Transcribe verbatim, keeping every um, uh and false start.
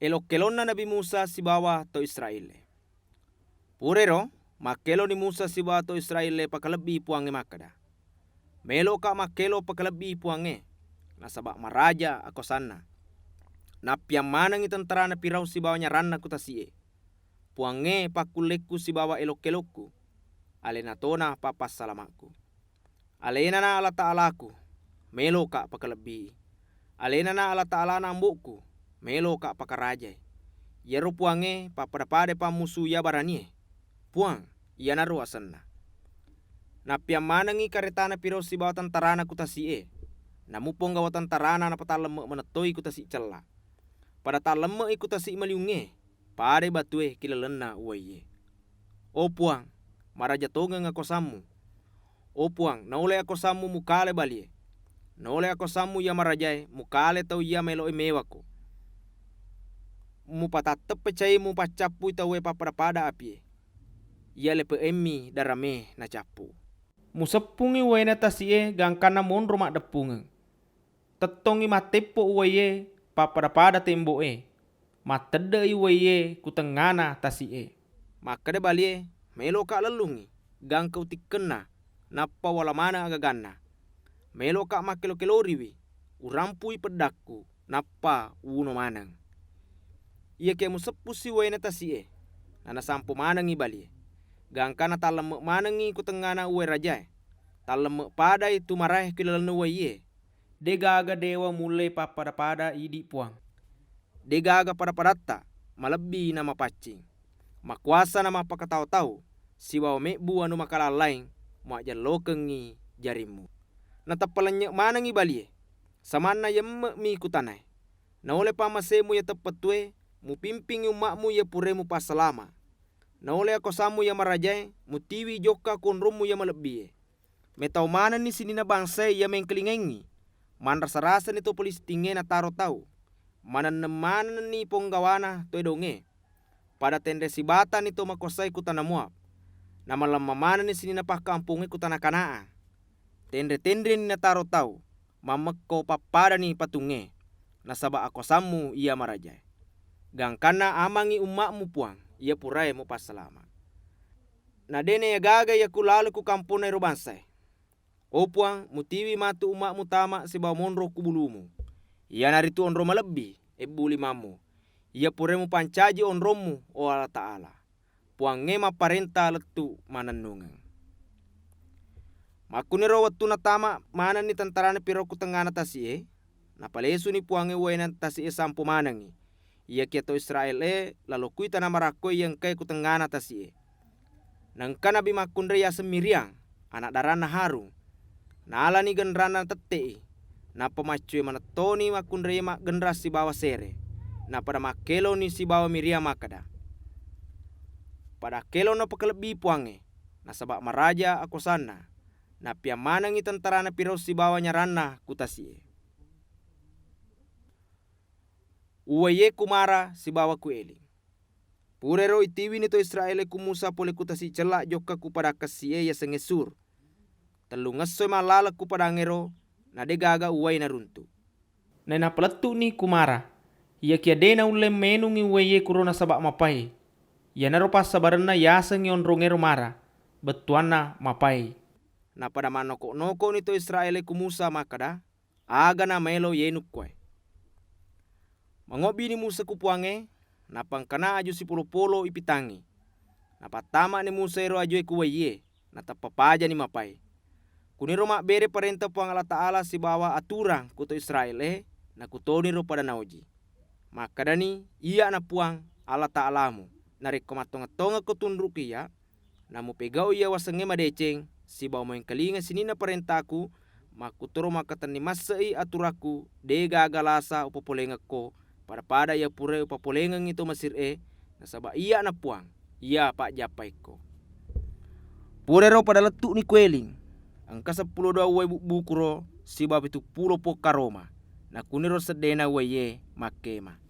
Élo-kélonna Nabi Musa sibawa to Israél-é. Purairo, makkeloni Musa sibawa to Israél-é pakalebbi Puwangnge makkeda, "Meloka makkelo pakalebbi Puwangnge, nasaba maraja akosanna. Nappiang manengngi tentarana Firaun sibawa nyaranna ku tasi'é. Puwangnge pakkullekku sibawa élok-kélokku, aléna tona pappassalama'ku. Alénana Allataalaku, meloka pakalebbii. Alénana Allataalana ambo'ku, meloka pakarajai. Iyaro Puwangnge pappada-pada pammusu iya baranié. Puwang, iyanaro asenna. Nappiang manengngi karétana Firaun sibawa tentarana ku tasi'é. Namu ponggawa tentarana napatallemmeq manettoi ku tasiq cella. Pada tallemmeqi ku tasiq maliungngé, padai batué ki lalenna uwaié. O Puwang, maraja tongeng akosammu. O Puwang, naolai akosammu mukalai balié. Naolai akosammu iya marajaé mukalai tau iya maéloqi méwako. Mupatatteppe caimu paccappui tauwé pappada-pada apié. Iya lépeqémmi daramé nacappu. Museppungngi uwaina tasiqé gangkanna monro maddeppungeng. Tettongngi matteppo uwaié pappada-pada témboqé. Matteddeqi uwaié ku tengngana tasiqé." Makkeda balié, "Meloka lellungngi, gangka utikkenna, nappa uwala maneng agaganna. Meloka makkelo-keloriwi, urampui peddakku, nappa uwuno maneng." Iyakiya museppussi uwaina tasiqé, nanasampo manengngi balié. Gangkanna tallemmeq manengngi ku tengngana uwai rajaé. Tallemmeq padai tumaraé ku lalenna uwaié. Dégaga déwa mullé pappada-pada idi Puwang. Dégaga pada-padatta malebbi namapaccing. Makuwasa namappakatau-tau, sibawa mébbu anu makalallaing muajjellokengngi jarimmu. Nateppa lennyeq manengngi balié, samanna yemmeqmi ku tanaé. Naolai pammasému iya teppettué, mupimpingngi ummaqmu iya puraé mupassalama. Naolai akosammu iya marajaé, mutiwi jokka ku onrommu iya malebbié. Métau manenni sininna bangsaé iya méngkalingaéngngi. Manrasa-rasani to Filistingngé nataro tau. Manenneng manenni ponggawana to Édongngé. Pada ténré sibatani to makuwasaé ku tana Moab. Namalemma manenni sininna pakkampongngé ku tana Kanaan. Ténré-ténréni nataro tau, mammekko pappadani patungngé, nasaba akosammu iya marajaé. Gangkanna amangngi ummaqmu Puwang, iya puraé mupassalama. Na dé naégaga iyaku lalo ku kamponna éro bangsaé. O Puwang, mutiwi matu ummaqmu tama sibawa monro ku bulumu. Iyanaritu onrong malebbi, ébbu limammu. Iya puraé mupancaji onrommu, o Allataala. Puwangnge mapparénta lettu manennungeng. Makkuniro wettunna tama manenni tentarana Firaun ku tengngana tasi'é, napalésuni Puwangnge uwaina tasi'é sampo manengngi. Iyakiya to Israél-é lalo kui tana marakkoé iya engkaé ku tengngana tasi'é. Naengka nabi makkunrai yaseng Miryam, ana' daranna Harun. Naalani genranna natette'i, nappa maccué manettoni makkunraié maggenrang sibawa séré. Napada makkéloni sibawa Miryam makkeda, "Pada akkélono pakalebbii Puwangnge, nasaba maraja akosanna, nappiang manengngi tentarana Firaun sibawa nyaranna ku tasi'é." Uwaié ku Mara sibawa ku Elim. Purairo itiwini to Israél-é ku Musa polé ku tasi cella jokka ku padang kessi'é yasengngé Sur. Tellungngessoi mallaleng ku padangngéro, na dé gaga uwai naruntu. Nainappa lettu'ni ku Mara. Iyakiya dé naullé ménungngi uwaié kuro nasaba mapai. Iyanaro passabarenna yasengngi onrongngéro Mara, bettuwanna mapai. Napada mannoko'-noko'ni to Israél-é ku Musa makkeda, "Aga namaélo yénukkoé?" Mangobbini Musa ku Puwangnge, nappa engkana aju sipolo-polo ipitangngi. Napattama'ni Musa éro ajué ku waié, nateppa pajani mapai. Kuniro mabbéré parénta Puwang Allataala sibawa aturang ku to Israél-é, nakutoniro pada naoji. Makkedani, "Iyya'na Puwang, Allataalamu. Narékko mattongeng-tongengko tunru'ku Iyya, namupégau'i iya wasengngé madécéng, sibawa muéngkalinga sininna paréntaku, makkutoro makkatenni masse'i aturakku, dé gaga lasa upapoléngekko, pada-pada iya puraé upapoléngengngi to Mesir-é, nasaba Iyya'na Puwang, iya pajjappaékko." Purairo pada lettu'ni ku Elim, engka seppulo dua uwai bubbu kuro sibawa pitu pulo pong karoma, nakuniro seddéna uwaié makkéma.